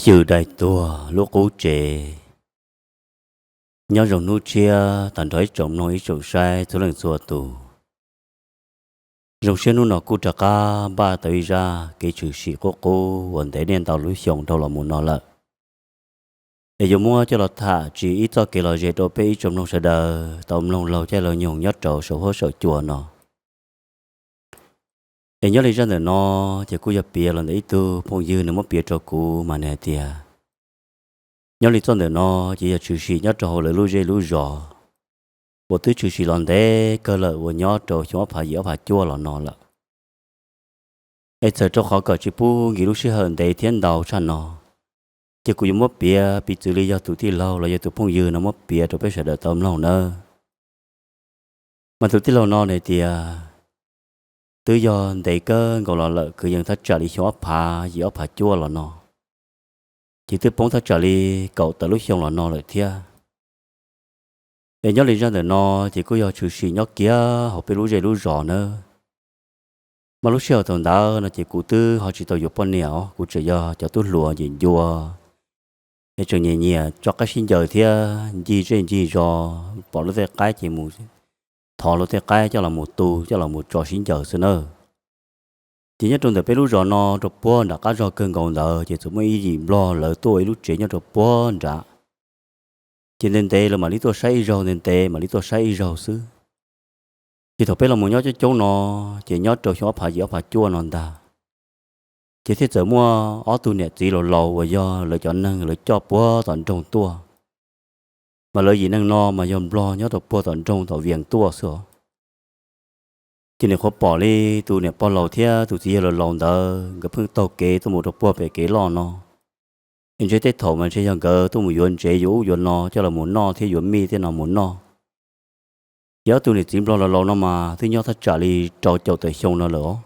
Cwj dai tuag lub qub tsev. Nyob zoo hnub tshiab tag nrho ib tsoom mloog ib tsoom saib txhua leej txhua tus. Zoo siab hnub no kuj rov qab npaj tau ib zaj kev tshwm sim qub qub uas ntev niaj ntau lub xyoo dhau los mus no lawm, es yuav muab coj los tham tsim ib txoj kev lom zem rau peb ib tsoom mloog sawv daws tau mloog laug caij laug nyoog nyob rau saum huab saum cua no. Es nyob li zaj ntawm no, ces kuj yog piav los ntawm ib tug phooj ywg nws muab piav rau kuv mas nws hais tias, nyob li txoj ntawm no ces yog tshwm sim nyob rau hauv lawv lub zej lub zos uas twb tshwm sim los ntev kawg lawm uas nyob rau xyoo ob phav yim ob phav cuaj los no lawm. Es txawm rau qhov kom tsis pub nkim lub sij hawm ntev thiab ntau tshaj no, ces kuv yuav muab piav piv txwv li yog tus tij laug los yog tus phooj ywg no muab piav rau peb sawv daws tau mloog nawb. Mas tus tij laug no nws tias, twb yog ntev kawg nkaus los lawm kwv yees thaj tsam li xyoo ob phav yim ob phav cuaj los no, ces twb poob thaj tsam li kaum tawm lub xyoo los no lawm thiab. Es nyob li zaj ntawm no, ces kuj yog tshwm sim nyob kiag hauv peb lub zej lub zos nawb. Mas lub sij hawm thaum ntawd no ces kuv twb ho tsis tau yuav poj niam os, kuv tseem yog cov tub hluas nyiam ncua, es tseem nyiam nyiam tso qaib sib ncaws thiab ncig zej ncig zos, pom luag tej qaib ces mus thov luag tej qaib coj los mus tu coj los mus tso sib ncaws xwb nawb. Ces nyob rau ntawm peb lub zos no rau puag nram qab zog kawg nkaus ntawd ces txawm muaj ib yim nplog lawv tuaj ua ib lub tsev nyob rau puag nrad. Ces ntev ntev lawv mam li tuaj saib ib zaug, ntev ntev mam li tuaj saib ib zaug xwb. Ces thaum peb los mus nyob coob coob no, ces nyob rau xyoo ob phav yim ob phav cuaj no ntag, ces thiaj txawm muaj ob tug niam txiv laus laus uas yog lawv cov neeg lawv coj puag tom nroog tuaj. Mas lawv yim neeg no mas yog nplog nyob rau puag tom nroog tom Vias tuaj xwb os. Ces nws qhuav pom li tus niam pog laus thiab tus txiv yawg laus laus ntawd nkawd pheej taug kev tuaj mus rau puag pem kev loj no, es ntshe tej thaum mas ntshe yog nkawd tuaj mus yuav ntsev yuav ub yuav no coj los mus noj thiab yuav mij tej no mus noj. Ces ob tug niam txiv nplog laus laus no mas twb nyob thaj tsam li rau caum tawm xyoo no lawm os.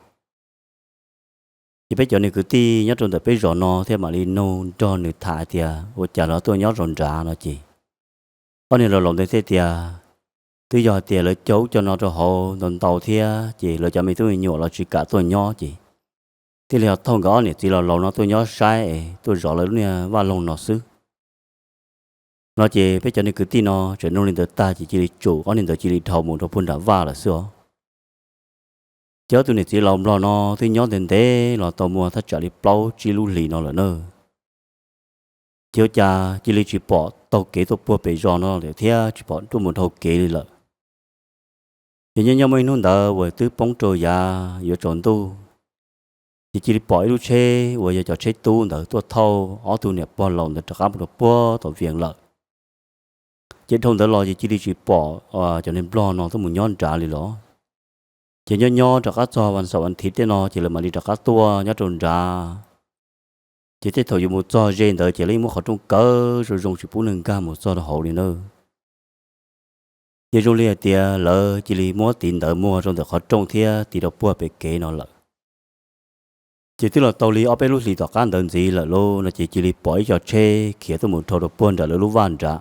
Ces peb cov niag kwv tij nyob rau ntawm peb zos no thiaj mam li nug nrog nws tham hais tias ua cas lawv tuaj nyob rau nrad no ces, ob niag laus laus ntawd thiaj tias, twb yog hais tias lawv cog ub cog no rau hauv ntau ntau thiab ces lawv cov me tub me nyuam los tsis kam tuaj nyob ces thiaj li ho thauj nkawd ob niam txiv laus laus no tuaj nyob saib es tuaj zov lawv lub niag vaj loog no xwb. No ces peb cov niag kwv tij no tseem nug li ntawd tag ces cia li tsum ob niag ntawd cia li dhau mus rau puag nram vaj lawm xwb os. Ces ob tug niam txiv laus nplog no twb nyob ntev ntev los tau muaj thaj tsam li plaub tsib lub hlis no lawm na. Ces ua cas cia li tsis pom taug kev tuaj puag pem zos no lawm thiab tsis pom tuaj mus dhau kev li lawm. Ces nyob nyob muaj ib hnub ntawd uas twb poob rau yav yuav tsaus ntuj, ces cia li pom ib lub tsheb uas yog cov tsheb tub ntawd tuaj thauj ob tug niam pog laus ntawd rov qab mus rau puag tom Vias lawm. Ces dhau ntawd los ces cia li tsis pom cov niag nplog no tuaj mus nyob nrad li los. Ces nyob nyob rov qab txog vas xaum vas thiv tej no ces lawv mam li rov qab tuaj nyob rau nrad. Ces tej thaum yuav mus txog ze ntawd ces lawv yeej muab qhov rooj kaw zoo zoo tsis pub neeg nkag mus txog rau hauv li na. Ces zoo li hais tias lawv cia li muab tiv ntawv muag rau ntawm qhov rooj thiab tiv rau puag pem kev no lawm. Ces twb los tau li ob peb lub hlis tom qab ntawd ntxiv lawm lauj no ces cia li pom ib co tsheb khiav tuaj mus dhau rau puag nram lawv lub vaj nrad.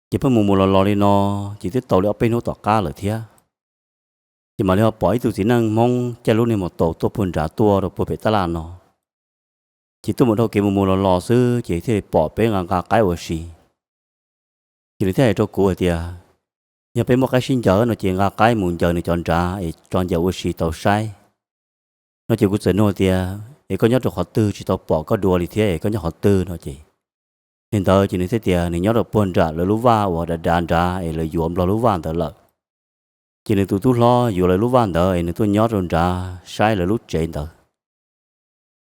Ces pheej mus mus los los li no, ces twb tau li ob peb hnub tom qab lawm thiab. Ces mam li ho pom ib tug txiv neej Hmoob caij lub niag maus taus tuaj puag nrad tuaj rau puag pem tab laj no. Ces tuaj mus dhau kev mus mus los los xwb ces thiaj li pom peb nqa nqa qaib ua si. Ces nws thiaj hais rau kuv hais tias, yog peb muaj qaib sib ncaws no ces nqa qaib mus ncaws nws cov nrad es tso ncaws ua si tau saib. No ces kuv txawm nug tias, es koj nyob rau qhov twg tsis tau pom koj dua li thiab es koj nyob qhov twg no ces, li ntawd ces nws thiaj tias nws nyob rau puag nram lawv lub vaj uas dav dav nrad es lawv yuav nplog lub vaj ntawd lawm. Ces nws tus tub hlob yuav lawv lub vaj ntawd es nws tuaj nyob rau nrad saib lawv lub tsev ntawd.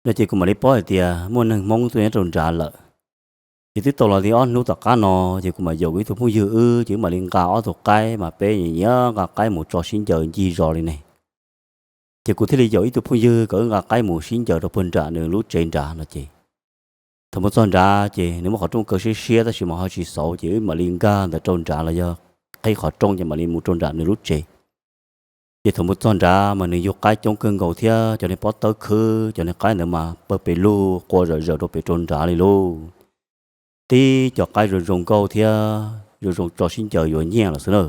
No ces kuv mam li paub hais tias muaj neeg Hmoob tuaj nyob rau nrad lawm. Ces twb tau los li ob hnub tom qab no, ces kuv mam yaum kuv ib tug phooj ywg wb ces wb mam li nqa ob tug qaib mas peb nyiam nqa qaib mus tso sib ncaws ncig zos li ne. Ces kuv thiaj li yaum ib tug phooj ywg kom wb nqa qaib mus sib ncaws rau puag nram nws lub tsev nrad no ces, thaum mus txog nrad ces nws muab qhov rooj kaw siab siab tab sis mas ho tsis xauv ces wb mam li nkag ntawd rau nrad los yog qhib qhov rooj ces mam li mus rau nram nws lub tsev. Ces thaum mus txog nrad mas nws yug qaib coob kawg nkaus thiab cov niag pob tawb khwb cov niag qaib ntawd mas pawg pes lug qua zawm zaws rau pem rau nrad li lauj. Tib co qaib zoo zoo nkauj thiab zoo zoo tso sib ncaws yuav nyiaj lawm xwb na.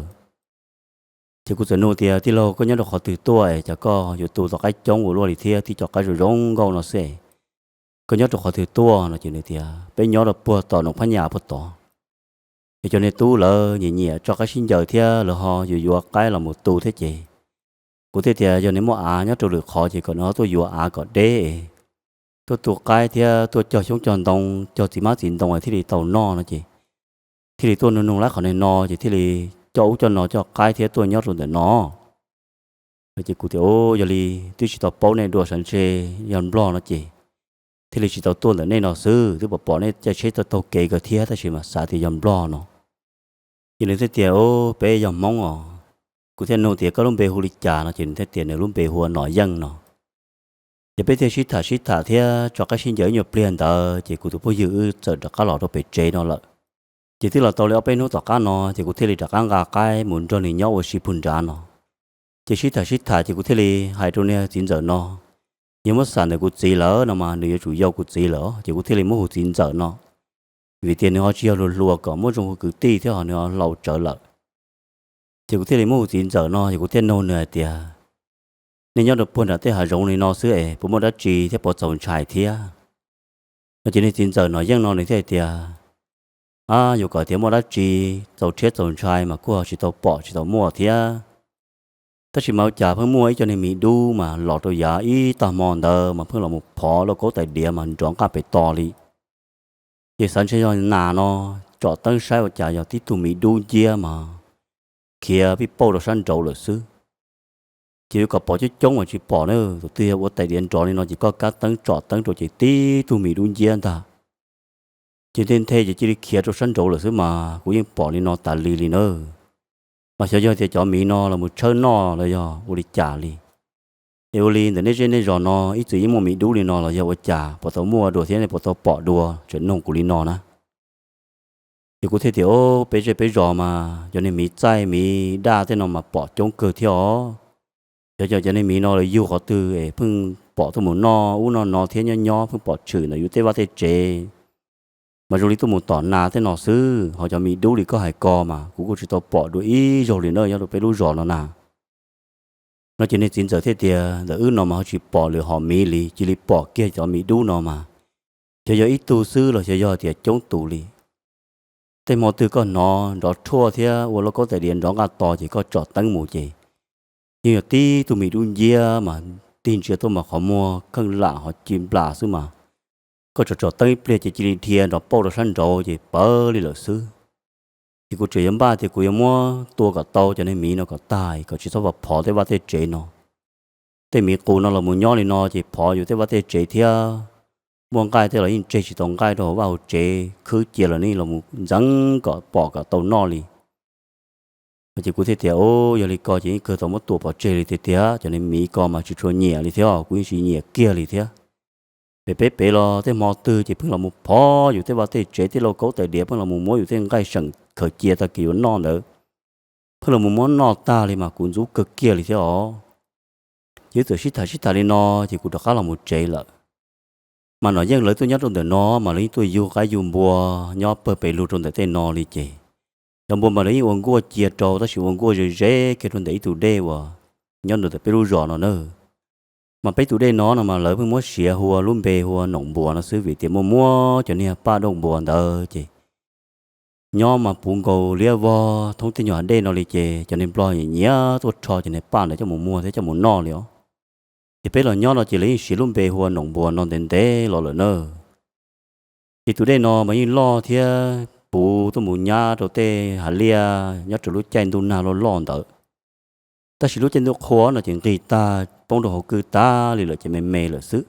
Ces kuv txawm nug tias, tij laug, koj nyob rau qhov twg tuaj es cas koj yuav tu tau qaib coob ua luaj li thiab tib co qaib zoo zoo nkauj no xwb? koj nyob rau qhov twg tuaj no ces nws tias peb nyob rau puag tom Noom Phab Nyas puag tod. Es cov niag tub lawv nyiam nyiam tso qaib sib ncaws thiab lawv ho yuav yuav qaib los mus tu thiab ces kuv thiaj tias yog nws muaj av nyob rau lwm qhov ces kom nws ho tuaj yuav av kom deb, tuaj tu qaib thiab tuaj cog xyoob cog ntoo, cog txiv hmab txiv ntoo thiaj li tau noj no ces thiaj li tuaj nug nug lawv qhov niag no ces thiaj li coj ub coj no coj qaib thiab tuaj nyob rau ntawm no. Ces kuv tias, Yog li twb tsis tau paub nej dua, sav ntshe yog Nplog no ces thiaj li tsis tau tuaj ntawm nej no xwb, twb pom pom nej caij tsheb taug kev kawg thiab tab sis mas xav tias yog Nplog no. Ces nws thiaj tias, Peb yog Hmoob os. Kuv thiaj nug tias, Koj lub npe hu li cas no? Ces nws thiaj tias nws lub npe hu ua Nom Yeej no. Ces peb thiaj sib tham sib tham thiab tso qaib sib ncaws ib nyuag pliag ntawd ces kuv tus phooj ywg wb txawm rov qab los rau pem tsev no lawm. Ces twb los tau li ob peb hnub tom qab no ces kuv thiaj li rov qab nqa qaib mus nrog nws nyob ua si puag nrad no. Ces sib tham sib tham ces kuv thiaj li hais rau niag txiv ntxawm no, yog muab xam ntawm kuv txiv lawm no mas nws yuav tsum yau kuv txiv lawm ces kuv thiaj li muab hu txiv ntxawm no. Vim tias nws ho tsis yog hluas hluas kom muab zoo hu kwv tij thiab ho nws ho laus tsawv lawm. Ces kuv thiaj li muab hu txiv ntxawm no ces kuv thiaj nug nws hais tias, Nej nyob rau puag nram tej hav zoov li no xwb es puas muaj dab tsi thiab puas txaus ntshai thiab? No ces niag txiv ntxawm Nom Yeej no nws thiaj hais tias, Ab, yuav kom tias muaj dab tsi txaus rhiab txaus ntshai mas kuj tsis tau pom tsis tau muaj thiab. Tab sis mas ua cas pheej muaj ib co niag miv dub mas los rau yav ib tag hmo ntawd mas pheej los mus phov lauj kaub tais diav mas nrov nqaj pem tos li. Ces xav ntshe yog nas no, tsom teeb saib ua cas yog tib tug miv dub nciab mas khiav pij pauj rau sab nraud lawm xwb. Ces yuav kom pom coob coob mas tsis pom na, tus twg yog ua tais diav nrov li no ces koj kab teeb tsom teeb rau ces tib tug miv dub nciab ntag. Ces nthe nthe ces cia li khiav rau sab nraud lawm xwb mas kuv yeej pom li no tas li li na. Mas xyov yog tias cov miv no los mus tshawb noj los yog ua li cas li. Es ua li ntawm nej zej nej zos no ib txwm yeej muaj miv dub li no los yog ua cas, puas tau muaj dua thiab nej puas tau pom dua, tseem nug kuv li no na. Ces kuv thiaj tias, Peb zej peb zos mas cov niag miv txaij miv daj tej no mas pom coob kawg thiab os. Xyov yog cov niag miv no lawv yug qhov twg es pheej pom tuaj mus noj ub noj no thiab nyob nyob pheej pom tshwm ntawm yus tej vaj tej tsev, mas zoo li tuaj mus tom nas tej no xwb. Ho cov miv dub li koj hais ko mas kuv kuj tsis tau pom dua ib zaug li na nyob rau peb lub zos no na. No ces niag txiv ntxawm thiaj tias, Ntawm wb no mas ho tsis pom lwm hom miv li, cia li pom kiag cov miv dub no mas xyov yog ib tug xwb los xyov yog tias coob tus li. Tej hmo twg koj hnov nrov rhuaj thiab ua lauj kaub tais diav nrov nqaj tos ces koj tsom teeb mus ces yeej yog tib tug miv dub nciab mas tig ntsia tuaj mas qhov muag kheej lam ho ci nplas xwb mas koj tsom tsom teeb ib pliag ces cia li dhia nrov pauj rau sab nraud ces pawv li lawm xwb. Ces kuv tseem yuav npaj tias kuv yuav muab tua kom tau cov niag miv no kom tag kom tsis txhob phov tej vaj tej tsev no. Tej miv qus no los mus nyob li no ces phov yus tej vaj tej tsev thiab muaj nqaij tej los yeej tseg tsis tau nqaij rau hauv vaj hauv tsev, khwb cia los nej los mus ntxeev kom pom kom tau noj li. Ces kuv thiaj tias, Yog li ko ces yeej kawg tau muab tua pov tseg li tiag tiag, cov niag miv ko mas tsis tshua nyiam li thiab, kuv yeej tsis nyiam kiag li thiab. Pem peb pem los tej hmo twg ces pheej los mus phov yus tej vaj tej tsev, tej lauj kaub tais diav pheej los mus muab yus tej nqaij seem khaws cia tag kis yuav noj ntawd, pheej los mus muab noj tag li mas kuv ntxub kawg kiag li thiab os. Ces wb txawm sib tham sib tham li no ces kuv rov qab los mus tsev lawm. Mas Nom Yeej lawv tuaj nyob rau ntawm no mas lawv yeej tuaj yug qaib yug npua nyob pawg pes lug rau ntawm tej no li ces cov npua mas lawv yeej ua nkuaj cia rau tab sis ua nkuaj ze ze kiag rau ntawm ib tug dej uas nyob rau ntawm peb lub zos no na. Mas peb tus dej no no mas lawv pheej muab siav hu ua lub npe hu ua Noom Npuas no xwb vim tias muaj muab cov niag paj dooj npuas ntawd ces nyob mas puv nkaus liab vog thoob tej nyuag dej no li ces cov niag nplog nyiam nyiam tuaj rho cov niag paj ntawd coj mus muag thiab coj mus noj li os. Ces peb los nyob no ces lawv yeej siav lub npe hu ua Noom Npuas no ntev ntev los lawm na. Ces tus dej no mas yeej loj thiab puv tuaj mus nyab rau tej hav liaj nyob rau lub caij ntuj nag loj loj ntawd. Tab sis lub caij ntuj qhua no ces nqis tag poob rau hauv kwj tag li lawm ces me me lawm xwb.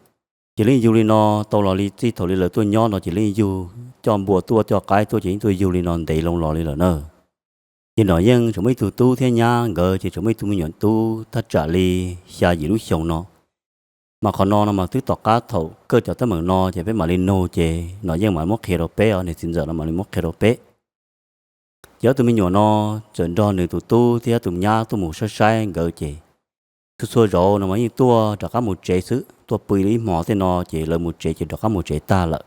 Ces lawv yeej yug li no tau los li txij thaum li lawv tuaj nyob no ces lawv yeej yug coj npua tuaj coj qaib tuaj ces yeej tuaj yug li no ntev loo los li lawm na. Ces Nom Yeej tseem muaj ib tug tub thiab nyab nkawd ces tseem muaj ib tug me nyuam tub thaj tsam li xya yim lub xyoo no. Mas qhov no no mas twb tom qab thaum kawj cov teeb meem no ces peb mam li nug ces Nom Yeej mam muab qhia rau peb os, niag txiv ntxawm no mam li muab qhia rau peb. Ces ob tug me nyuam no txawm nrog nws tus tub thiab tus nyab tuaj mus saib saib nkawd ces txhua txhua zaus no mas yeej tuaj rov qab mus tsev xwb, tuaj pw li ib hmos tej no ces lawv mus tsev ces rov qab mus tsev tag lawm.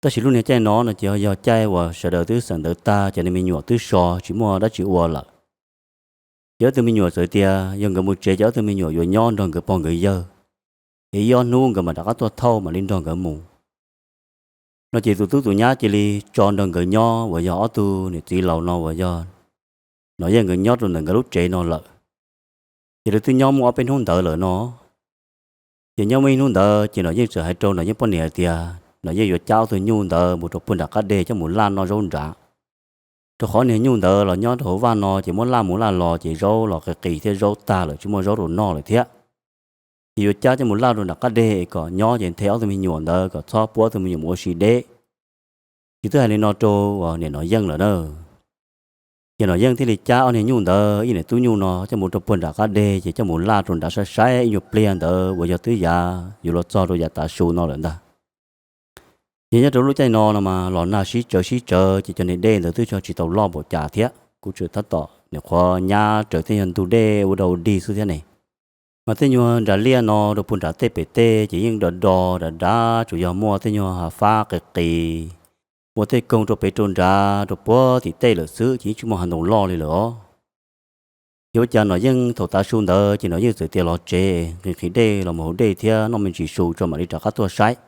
Tab sis lub niag caij no no ces yog caij uas sawv daws twb xeem ntawv tag, cov niag me nyuam twb so tsis muaj dab tsi ua lawm. Ces ob tug me nyuam txawm tias yog nkawd mus tsev ces ob tug me nyuam yuav nyob nrog nkawd pog nkawd yawg. es ib ob hnub nkawd mam rov qab tuaj thauj mam li nrog nkawd mus. No ces tus tub tus nyab cia li tso nrog nkawd nyob uas yog ob tug niam txiv laus no uas yog Nom Yeej nkawd nyob rau ntawm nkawd lub tsev no lawm. Ces lawv twb nyob muaj ob peb hnub ntawd lawm no. Ces nyob muaj ib hnub ntawd ces Nom Yeej txawm hais rau Nom Yeej poj niam tias Nom Yeej yuav cab ob tug nyuj ntawd mus rau puag nram qab deg coj mus laj noj zaub nrad, rau qhov niag nyuj ntawd los nyob rau hauv vaj no ces muab laj mus laj los ces zaub los qis qis thiab zaub tag lawm tsis muaj zaub rau noj lawm thiab. Ces yuav cab coj mus laj rau nram qab deg kom nyob ces nthe ob tug me nyuam ntawd kom txhob pub ob tug me nyuam mus ua si deb. Ces twb hais li no rau niam Nom Yeej lawm na. Ces Nom Yeej thiaj li cab ob niag nyuj ntawd ib niam tub nyuj no coj mus rau puag nram qab deg ces coj mus laj rau nrad saib saib ib nyuag pliag ntawd uas yog twb yav yuav luag txog rau yav tav su no lawm ntag. Ces nyob rau lub caij no no mas los nag sib tsawv sib tsawv ces cov niag dej ntawd twb tsis tau loj npaum cas thiab, kuj tseem tab tom nyuam qhuav nyab raws tej nyuag ntug dej ua dau dig xwb thiab ne. Mas tej nyuag nram liaj no rau puag nram tej pem tej ces yeej do do dav dav, tsuas yog muaj tej nyuag hav fab qis qis ua tej koog rau pem rau nrad rau puag tim tej lawm xwb ces yeej tsis muaj hav ntoo loj li lawm os. Ces ua cas Nom Yeej thaum tav su ntawd ces Nom Yeej txawm tias los tsev nqhis nqhis dej los mus haus dej thiab noj me ntsis su tso mam li rov qab tuaj saib.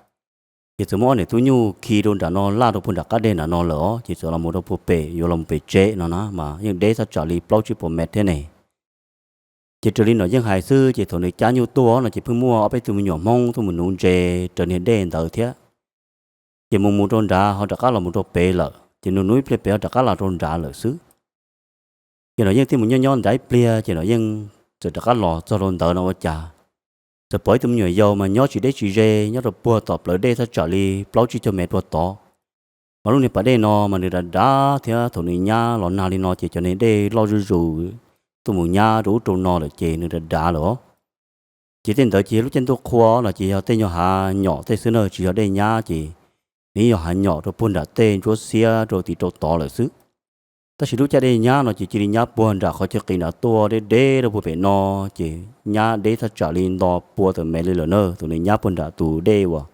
Ces txawm muab ob niam tub nyuj khi rau nram no laj rau puag nram qab deg nram no lawm os, ces txawm los mus rau puag pem yuav los pem tsev no na mas yeej deb thaj tsam li plaub tsib puas mev thiab ne. Ces raws li Nom Yeej hais xwb ces thaum nws cab nyuj tuaj no ces pheej muaj ob peb tug me nyuam Hmoob tuaj mus nuv ntses raws niag dej ntawd thiab. Ces mus mus rau nrad ho rov qab los mus rau pem lawm ces nws nuv ib pliag pem ho rov qab los rau nrad lawm xwb. Ces Nom Yeej thiaj mus nyob nyob nrad ib pliag ces Nom Yeej txawm rov qab los txog rau ntawd no ua cas txawm pom ib tug me nyuam yaus mas nyob tsis deb tsis ze nyob rau puag tom plawv dej thaj tsam li plaub tsib caug mev puag tod. Mas lub niag pas dej no mas nws dav dav thiab thaum nws nyab los nag li no ces cov niag dej loj zuj zus tuaj mus nyab rau ub rau no lawm ces nws dav dav lawm os. Ces tej ntawd ces yog lub caij ntuj qhua no ces yog tej nyuag hav nyom tej xwb na tsis yog dej nyab ces nws yog hav nyom rau puag nram tej ntsuab xiab rau tim rau tod lawm xwb. Tab sis lub caij dej nyab no ces cia li nyab puag nram qhov chaw qis nrad tuaj deb deb rau puag pem no, ces nyab deb thaj tsam li nto pua tawm mev li lawm na. Thaum nws nyab puag nram tus dej uas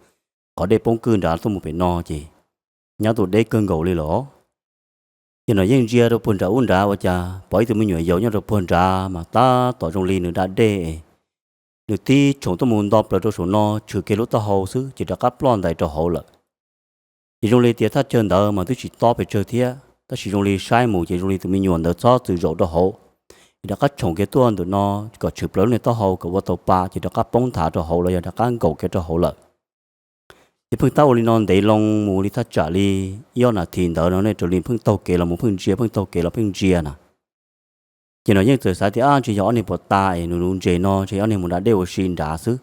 qhov dej poob kwj nrad tuaj mus pem no ces nyab tuaj deb kawg nkaus li lawm. Ces Nom Yeej ntsia rau puag nram ub nrad ua cas pom ib tug me nyuam yaus nyob rau puag nrad mas tab tom zoo li nws da dej es nws tib tshoom tuaj mus nto plaws rau saum no tshwm kiag lub taub hau xwb ces rov qab ploj ntais rau hauv lawm. Ces zoo li tias thaj chaw ntawd mas twb tsis tob pes tsawg thiab tab sis zoo li saib mus ces zoo li tus me nyuam ntawd txhob txwm zaum rau hauv, es rov qab tshoom kiag tuaj ntawm no kom tshwm plaws lub niag taub hau kom ua tau pa ces rov qab poob nthav rau hauv los yog rov qab nkaum kiag rau hauv lawm. Ces pheej tab ua li no ntev loo mus li thaj tsam li ib ob nas this ntawd no ne raws li pheej taug kev los mus pheej ntsia pheej taug kev los pheej ntsia na. Ces Nom Yeej txawm xav tias ab ntshe yog ob niag puas tas es nws nuv ntses no ntshe ob niag mus da dej ua si nrad xwb.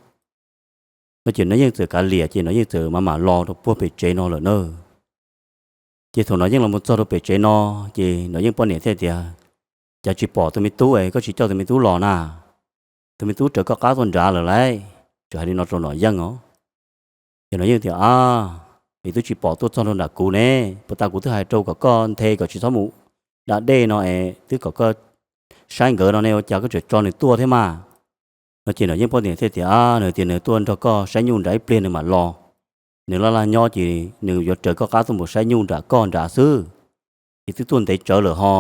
No ces Nom Yeej txawm kav liam ces Nom Yeej txawm mam mam los rau puag pem tsev no lawm na. Ces thaum Nom Yeej los mus txog rau pem tsev no, ces Nom Yeej poj niam thiaj tias, cas tsis pom tus me tub es koj tsis coj tus me tub los na? Tus me tub raws koj qab tuaj nrad lawm lauj. Txawm hais li no rau Nom Yeej os. Ces Nom Yeej tias, ab, es twb tsis pom tuaj txog rau nram kuv ne, puas tas kuv twb hais rau kom koj nthe kom tsis txhob mus da dej no es twb kom koj saib nkawd no ne ua cas koj tseem tso nws tuaj thiab mas? No ces Nom Yeej poj niam thiaj tias, ab, nws tias nws tuaj nrog koj saib nyuj nrad ib pliag nws mam los. Nws laj laj nyob ces nws yuav raws koj qab tuaj mus saib nyuj nram koj nrad xwb, ces twb tuaj ntev tsawv lawm ho.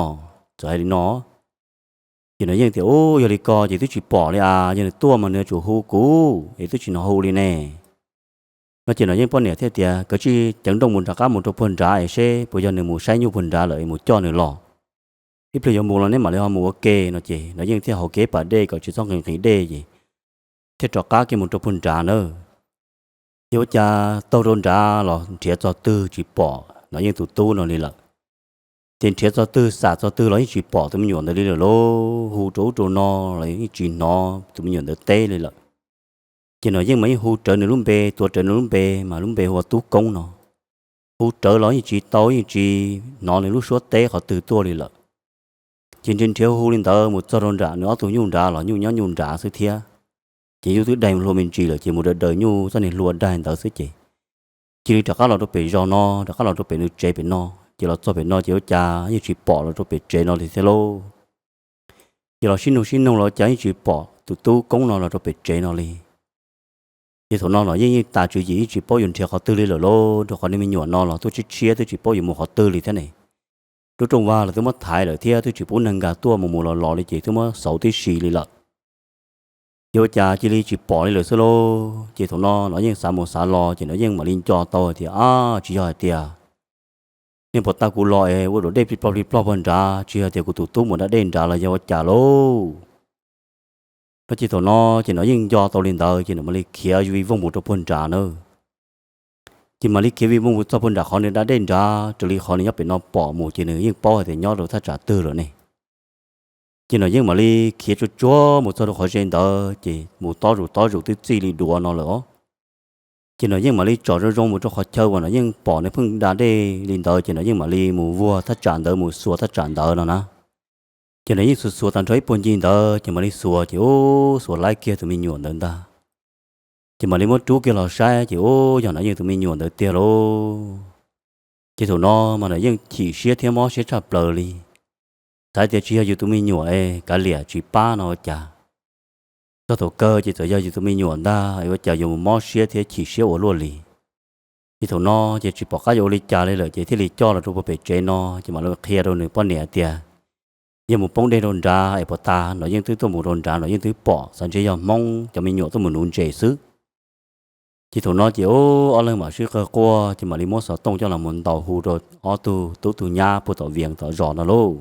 Txawm hais li no, ces Nom Yeej tias, ub, yog li ko ces twb tsis pom li as, yog nws tuaj mas nws yuav tsum hu kuv es twb tsis hnov hu li ne. No ces Nom Yeej poj niam thiaj tias, koj tsij ceev nrooj mus rov qab mus rau puag nrad es seb puas yog nws mus saib nyuj puag nrad lawm es mus coj nws los. Ib pliag yuav mus los neb mam li ho mus ua ke no ces Nom Yeej thiaj haus kev pas dej kom tsis txhob nqhis nqhis dej ces thiaj rov qab kiag mus rau puag nrad na. Ces ua cas taug rau nrad los nrhiav txog twg tsis pom Nom Yeej tus tub no li lawm. Ces nrhiav txog twg xam txog twg los yeej tsis pom tus me nyuam ntawd li lawm lauj, hu rau ub rau no los yeej tsis hnov tus me nyuam ntawd teb li lawm. Ces Nom Yeej mas yeej hu rawv nws lub npe, tuav rawv nws lub npe mas lub npe hu ua Tub Koob no. Hu rawv los yeej tsis tau, yeej tsis hnov nws lub suab teb qhov twg tuaj li lawm. Ces nrhiav nrhiav hu li ntawd mus txog rau nram nws ob tug nyuj nrad los nyuj nyob nyuj nrad xwb thiab. Ces nyuj twb daig hlua me ntsis lawm ces mus daws daws nyuj txoj niag hlua daig ntawd xwb ces cia li rov qab los rau pem zos no, rov qab los rau pem nws tsev pem no. Ces los txog pem no ces ua cas yeej tsis pom los rau pem tsev no li thiab lauj. Ces los sib nug sib nug los cas yeej tsis pom tus Tub Koob no los rau pem tsev no li. Ces thaum no los yeej yeej tas tswv yim yeej tsis paub yuav nrhiav qhov twg li lawm lauj, rau qhov niag me nyuam no los tuaj tshiab tshiab twb tsis paub yuav mus qhov twg li thiab ne. Lub rooj vag los twb muab thaiv lawm thiab twb tsis pub neeg nkag tuaj mus mus los los li ces twb muab xauv tib si li lawm. Ces ua cas cia li tsis pom li lawm xwb lauj. Ces thaum no Nom Yeej xav mus xav los ces Nom Yeej mam li nco tau hais tias, Ab, tsis yog hais tias nej puas tau kuv los es ua dua dej plig plog plig plog puag nrad, tsis yog tias kuv tus tub mus da dej nrad los yog ua cas lauj. No ces thaum no ces Nom Yeej nco tau li ntawd ces nws mam li khiav vij voog mus rau puag nrad na. Ces mam li khiav vij voog mus txog puag nram qhov nws da dej nrad raws li qhov nws nyob pem no pom mus ces nws yeej paub hais tias nyob rau thaj tsam twg lawm ne. Ces Nom Yeej mam li khiav tsuag tsuag mus txog rau qhov ze ntawd ces mus tob zus tob zus twb txij li duav no lawm os. Ces Nom Yeej mam li tsom zoo zoo mus rau qhov chaw uas Nom Yeej pom nws pheej da dej li ntawd ces Nom Yeej mam li mus vuag thaj tsam ntawd mus xuas thaj tsam ntawd no na. Ces Nom Yeej xuas xuas tag nrho ib puag ncig ntawd ces mam li xuas ces ub, xuas laib kiag tus me nyuam ntawd ntag. Ces mam li muab rub kiag los saib ces ub, yog Nom Yeej tus me nyuam ntawd tiag lauj. Ces thaum no mas Nom Yeej chim siab thiab mob siab tshaj plaws li. Xav tias tsis yog yus tus me nyuam es kav liam tsis pab no ua cas, txog thaum kawg ces txawm yog yus tus me nyuam ntag es ua cas yuav mus mob siab thiab chim siab ua luaj li. Ces thaum no ces tsis pom qab yuav ua li cas li lawm ces thiaj li coj los rau puag pem tsev no ces mam li qhia rau nws poj niam tias, Yog mus poob dej rau nrad es puas tas? Nom Yeej twb tuaj mus rau nrad, Nom Yeej twb pom, xav ntshe yog Hmoob cov me nyuam tuaj mus nuv ntses xwb. Ces thaum no ces ub, ob leeg mam sib qawg quaj ces mam li muab xov tooj coj los mus ntaus hu rau ob tug tub tug nyab puag tom Vias tom zos no lauj.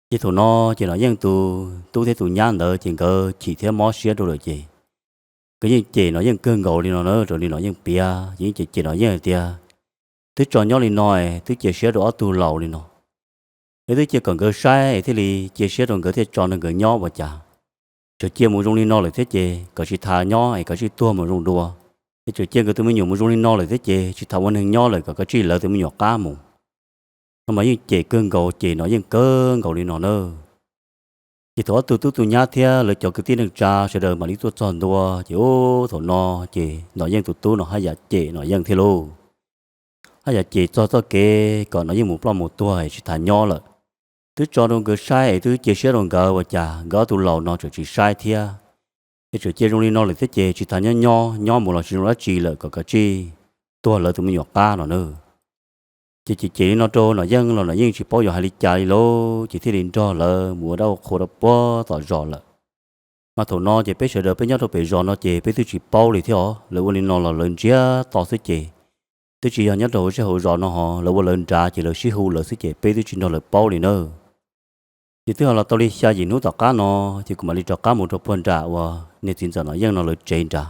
Ces thaum no ces Nom Yeej tus tub thiab tus nyab ntawd ces nkawd chim thiab mob siab rau lawm ces nkawd yeej cem Nom Yeej kawg nkaus li no na, raws li Nom Yeej piav ces yeej cem cem Nom Yeej hais tias, Twb tso nyob li no es twb cia siab rau ob tug laus li no, es twb cia kom nkawd saib es thiaj li cia siab rau nkawd thiaj tso nrog nkawd nyob ua cas, tseem cia mus zoo li no lawm thiab ces kom tsis tas nyob es kom tsij tuag mus zoo dua. Es tseem cia nkawd tus me nyuam mus zoo li no lawm thiab ces tsis tas ua neeg nyob lawm, kom kom tsij lawv tus me nyuam qab mus. No mas yeej cem kawg nkaus, cem Nom Yeej kawg nkaus li no na. Ces thaum ob tug tub tug nyab thiab lawv cov kwv tij neej tsa sawv daws mam li tuaj txog ntua ces ub, thaum no ces Nom Yeej tus tub no haj yam cem Nom Yeej thiab lauj. Haj yam cem txog txoj kev kom Nom Yeej mus ploj mus tuag es tsis tas nyob lawm. Twb tso rau nkawd saib es twb cia siab rau nkawd ua cas nkawd ob tug laus no tseem tsis saib thiab. Es tseem cia zoo li no lawm thiab ces tsis tas nyob nyob, nyob mus los tsis zoo dab tsi lawm, kom kom tsij tuag lawv tus me nyuam qab no na. Ces cem cem li no rau Nom Yeej los Nom Yeej tsis paub yuav hais li cas li lauj, ces thiaj li nrog lawv mus ua dab ua qhua rau puag tom zos lawm. Mas thaum no ces peb sawv daws peb nyob rau pem zos no ces peb twb tsis paub li thiab os, lawv ua li no los lawv ntsiab to xwb ces twb tsis yog nyob rau hauv zej hauv zos no ho, lawv ua lawv nrad ces lawv sib hu lawv xwb ces peb twb tsis nrog lawv paub li na. Ces twb ho los tau li xya yim hnub tom qab no, ces kuv mam li rov qab mus rau puag nram uas niag txiv ntxawm Nom Yeej no lawv tsev nrad.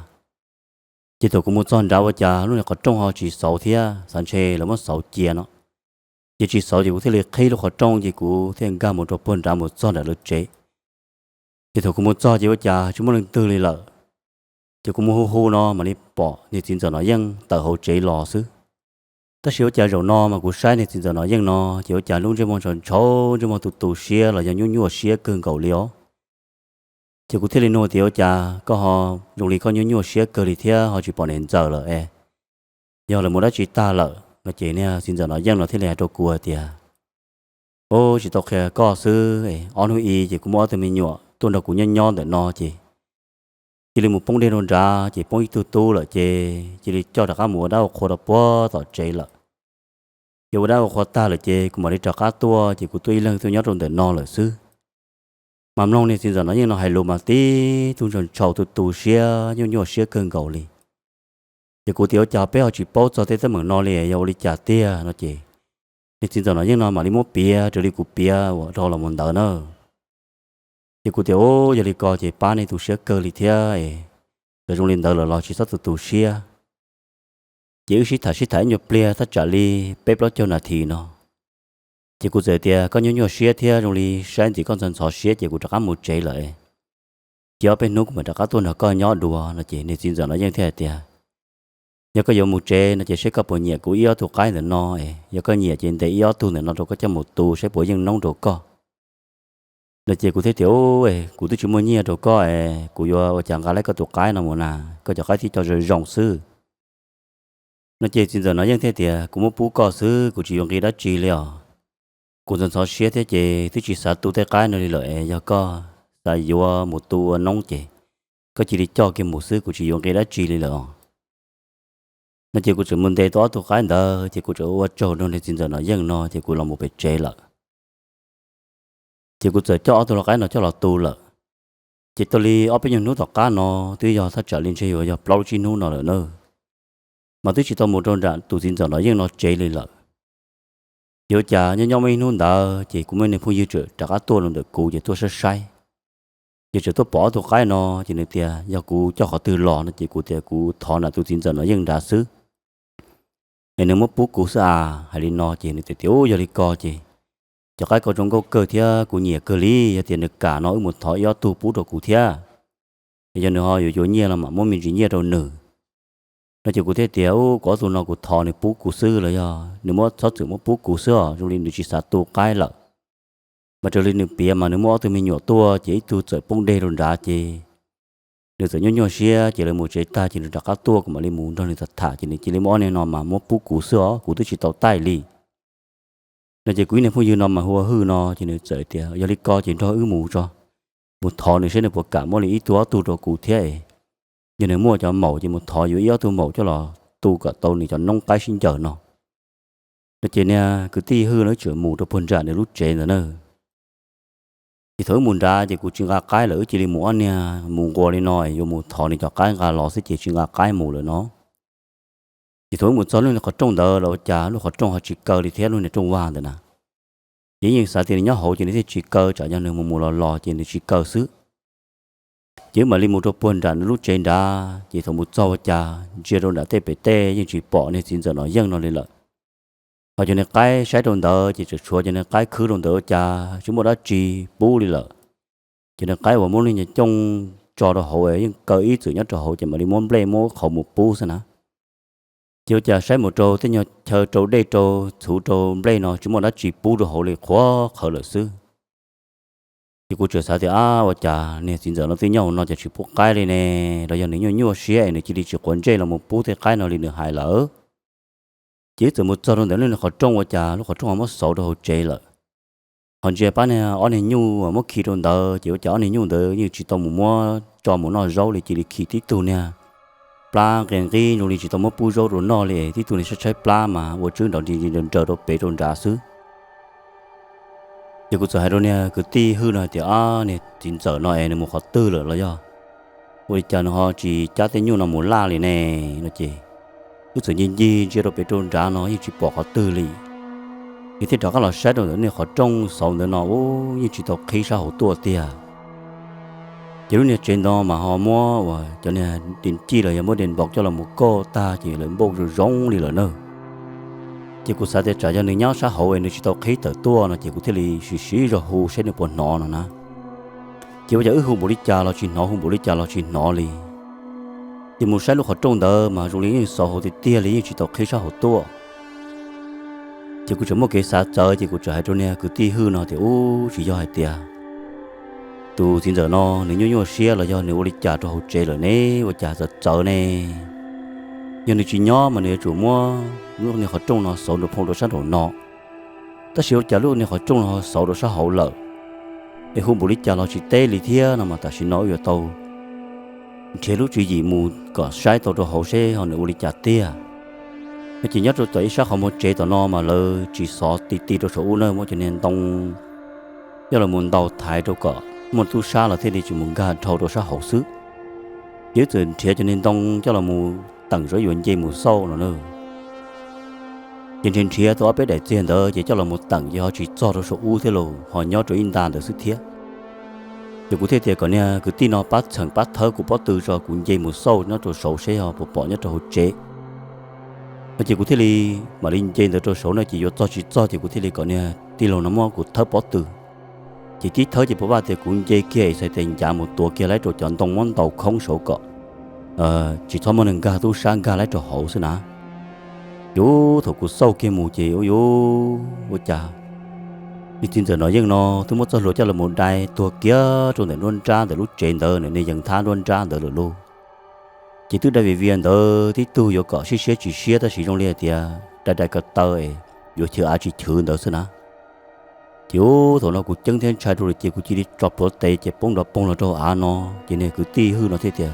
Ces thaum kuv mus txog nrad ua cas lub niag qhov rooj ho tsis xauv thiab, xav ntshe lawv muab xauv cia no. Ces tsis xauv ces kuv thiaj li qhib lub qhov rooj ces kuv thiaj nkag mus rau puag nrad mus txog nram lawv tsev. Ces thaum kuv mus txog ces ua cas tsis muaj leej twg li lawm. Ces kuv mus hu hu no mam li pom niag txiv ntxawm Nom Yeej tawm hauv tsev los xwb. Tab sis ua cas zaum no mas kuv saib niag txiv ntxawm Nom Yeej no ces ua cas lub ntsej muag ntshaus ntshaus, ntsej muag tu tu siab los yog nyuaj nyuaj siab kawg nkaus li os. Ces kuv thiaj li nug tias, Ua cas koj ho zoo li koj nyuaj nyuaj siab kawg li thiab ho tsis pom niam ntxawm lawm es? Yog lawv mus dab tsi tag lawm? No ces niag txiv ntxawm Nom Yeej no thiaj li hais rau kuv hais tias, Ub, tsis tau qhia koj xwb, ob hnub i ces kuv muaj ob tug me nyuam tuaj nrog kuv nyob nyob ntawm no ces cia li mus poob dej rau nrad ces poob ib tug tub lawm ces cia li coj rov qab mus ua dab ua qhua rau puag tom tsev lawm. Ces ua dab ua qhua tag lawm ces kuv mam li rov qab tuaj ces kuv tuaj ib leeg tuaj nyob rau ntawm no lawm xwb. Mas mloog niag txiv ntxawm Nom Yeej no hais lus mas tib tug ntshaus ntshaus tu tu siab nyuaj nyuaj siab kawg nkaus li. Ces kuv tias, Ua cas peb ho tsis paub txog tej teeb meem no li, yog ua li cas tiag? No ces niag txiv ntxawm Nom Yeej no mam li muab piav raws li kuv piav uas dhau los mus ntawd na. Ces kuv tias, Ub, yog li ko ces pab nej tu siab kawg li thiab es, txawm zoo li ntawd lawm los tsis txhob tu tu siab. Ces wb sib tham sib tham ib nyuag pliag thaj tsam li peb plaub caug nas this no, ces kuv txawm tias, Koj nyuaj nyuaj siab thiab zoo li saib ntxim koj ntxhov ntxhov siab ces kuv rov qab mus tsev lawm. Cia ob peb hnub kuv mam rov qab tuaj nrog koj nyob dua. No ces niag txiv ntxawm Nom Yeej thiaj hais tias, Yog koj yuav mus tsev no ces seb koj puas nyiam kuv ib ob tug qaib ntawm no es, yog koj nyiam ces ntes ib ob tug ntawm no rau koj coj mus tu saib puas yeej noob rau koj. No ces kuv thiaj tias, Ub, kuv twb tsis muaj nyiaj rau koj es kuv yuav ua cas nqa laib koj tus qaib no mus na, koj cov qaib tib co zoo zoo xwb. No ces txiv ntxawm Nom Yeej thiaj tias, Kuv muab pub koj xwb, kuv tsis yuav nqi dab tsi li os. Kuv ntxhov ntxhov siab thiab ces twb tsis xav tu tej qaib no li lawm es, yog koj xav yuav mus tu ua noob ces koj cia li coj kiag mus xwb, kuv tsis yuav nqi dab tsi li lawm os. No ces kuv tseem mus ntes tau ob tug qaib ntawd ces kuv tseem ua tsaug rau niag txiv ntxawm Nom Yeej no ces kuv los mus pem tsev lawm. Ces kuv txawm coj ob tug lau qaib no coj los tu lawm. Ces tau li ob peb nyuag hnub tom qab no, twb yog thaj tsam li ntshe yuav yog plaub tsib hnub no lawm na, mas twb tsis tau mus rau nram tus txiv ntxawm Nom Yeej no tsev li lawm. Ces ua cas nyob nyob muaj ib hnub ntawd ces kuv muaj niag phooj ywg txawm rov qab tuaj rau ntawm kuv ces tuaj saib saib, ces txawm tuaj pom ob tug qaib no, ces nws tias yog kuv coj qhov twg los no, ces kuv tias kuv thov nram tus txiv ntxawm Nom Yeej nrad xwb, es nws muab pub kuv xwb as. Hais li no ces nws tias, Ub, yog li ko ces cov qaib ko zoo nkauj kawg thiab kuv nyiam kawg li, yog tias nws kam no wb mus thov ib ob tug pub rau kuv thiab, es yog nws ho yuav yuav nyiaj los mam muab me ntsis nyiaj rau nws. No ces kuv thiaj tias, Ub, kuv ob tug no kuv thov nws pub kuv xwb los yog nws muab txhob txwm muab pub kuv xwb os, zoo li nws tsis xav tu qaib lawm. Mas raws li nws piav mas nws muaj ob tug me nyuam tuaj ces ib tug txawm poob dej rau nrad ces nws txawm nyuaj nyuaj siab ces lawv mus tsev tag ces nws rov qab tuaj, kuv mam li mus nrog nws tham tham ces nws cia li muab ob niag no mas muab pub kuv xwb os, kuv twb tsis tau taij li. No ces kuv ib niag phooj ywg no mas hu ua Hwj no ces nws txawm tias, Yog li ko ces nrog wb mus tso, mus thov nws seb nws puas kam muab li ib tug ob tug rau kuv thiab es, yog nws muaj cov maum ces mus thov yuav ib ob tug maum coj los tu kom tau nws cov noob qaib sib ncaws no. No ces niag kwv tij Hwj no txawm mus rau puag nram nws lub tsev ntawd na. Ces thaum wb mus nrad ces kuv tsis nqa qaib lawm, wb cia li mus ob niag mus nquas li no, yuav mus thov nws cov qaib nqa los xwb ces tsis nqa qaib mus lawm no. Ces thaum wb mus txog lub niag qhov rooj ntawd los ua cas lub qhov rooj ho tsis kaw li thiab, lub niag rooj vag ntawd na. Ces yeej xav tias nws nyob hauv ces nws thiaj tsis kaw, tsam yog nws mus mus los los ces nws tsis kaw xwb. Ces wb mam li mus rau puag nram nws lub tsev nrad, ces thaum mus txog ua cas ntsia rau nram tej pem tej yeej tsis pom niag txiv ntxawm Nom Yeej no li lawm. Ho cov niag qaib saib rau ntawd ces tseem tshuav cov niag qaib khwb rau ntawd ua cas tsis muaj dab tsi pub li lawm. Cov niag qaib uas muab lub nyuag cooj tso rau hauv yeej kaw ib txwm nyob rau hauv ces mam li muab nplej muab qhauv mus pub xwb na. Ces ua cas saib mus rau tej nyuag chaw rau dej rau txhuv rau nplej no tsis muaj dab tsi pub rau hauv li, qhuav qhawv lawm xwb. Ces kuv tseem xav tias, Ab, ua cas niag txiv ntxawm no twb nyob hauv no ces tsis pub qaib li ne, los yog nws nyuaj nyuaj siab es nws cia li tsis quav ntsej los mus pub tej qaib no li nws hais lawm. Ces wb txawm mus txog rau ntawm lub niag qhov rooj ua cas lub qhov rooj ho muab xauv rau hauv tsev lawm. Ho ntsia pab niag ob niag nyuj uas muab khi rau ntawd ces ua cas ob niag nyuj ntawd yeej tsis tau mus muab tso mus noj zaub li, cia li khi tib tug niag plab nqi nqib zoo li tsis tau muab pub zaub rau noj li, tib tug niag tshaib tshaib plab mas ua tswb nrov nri nraws rau pem rau nrad xwb. Ces kuv txawm hais rau niag kwv tij Hwj no hais tias, Ab, niag txiv ntxawm no es nws mus qhov twg lawm los yog ua li cas nws ho tsis cab tej nyuj no mus laj li ne? No ces wb txawm ncig ncig ntsia rau pem rau nrad no yeej tsis pom qhov twg li. Nws thiaj rov qab los saib rau ntawm niag qhov rooj xauv ntawd no, ub, yeej tsis tau qhib sab hauv tuaj tiag. Ces lub niag tsev ntawd mas ho muab uas cov niag di cij los yog muab di npaum coj los mus kauj tag ces lawv npauj zoo zoo li lawm na. Ces kuv xav tias tsam yog nws nyob sab hauv es nws tsis tau qhib tawm tuaj no ces kuv thiaj li sim siv zog hu saib nws puas hnov no na. Ces ua cas wb hu npaum li cas los tsis hnov, hu npaum li cas los tsis hnov li. Ces mus saib lub qhov rooj ntawd mas zoo li yeej xauv hauv tiag tiag li, yeej tsis tau qhib sab hauv tuaj. Ces kuv tseem muaj kev xav txawv ces kuv txawm hais rau niag kwv tij Hwj no tias, Ub, tsis yog hais tias tus txiv ntxawm no nws nyuaj nyuaj siab los yog nws ua li cas rau hauv tsev lawm ne, ua cas txawv txawv ne? Yog nws tsis nyob mas nws yuav tsum muab lub niag qhov rooj no xauv nrov phoo rau sab nraum no, tab sis ua cas lub niag qhov rooj no ho xauv rau sab hauv lawm? Es hu npaum li cas los tsis teb li thiab no mas tam sim no wb yuav tau nrhiav lub tswv yim mus kom saib tau rau hauv seb ho nws ua li cas tiag. No ces nyob rau tom ib sab qhov muag tsev tom no mas lawv tsis xov ti ti rau saum ub na, muab cov niag ntoo coj los mus ntaus thaiv rau kom muaj tub sab los thiaj li tsis mus nkag dhau rau sab hauv xwb. Ces wb txawm nrhiav cov niag ntoo coj los mus teem zov yuav nce mus xauj no na. Ces nrhiav nrhiav tau ob peb daim txiag ntawd ces coj los mus teem ces ho tsis txog rau saum ub thiab los ho nyob rau ib nta ntawd xwb thiab. Ces kuv thiaj tias kom niag kwv tij no pab txheem pab thawb kuv pob tw tso kuv nce mus xauj nyob rau saud seb ho puas pom nyob rau hauv tsev. No ces kuv thiaj li mam li nce ntawd rau saud no ces yuav txog tsis txog ces kuv thiaj li kom niag tij laug no muab kuv thawb pob tw. Ces tib thawb ces puas vaj tias kuv nce kiag es txhais tes ncav mus tuav kiag laib rau cov ntoo muab ntaus khoob saud kom tsis txhob muaj neeg nkag tub sab nkag laib rau hauv xwb na. Ces ub thaum kuv xauj kiag mus ces ub yuav ua cas niag txiv ntxawm Nom Yeej no twb muab txoj hlua coj los mus dai tuag kiag rau ntawm nruab nrab ntawm lub tsev ntawd, niag yees thab nruab nrab ntawd lawm lauj. Ces twb dai vias vias ntawd tib tug yuav kom siab siab tsis siab tab sis zoo li hais tias dai dai ko taw es yuav chwv av tsis chwv ntawd xwb na. Ces ub thaum no kuv ceeb thiab ntshai rau lawm ces kuv cia li tso plhuav tes ces poob nrov poog los rau av no. Ces niag kwv tij Hwj no thiaj tias,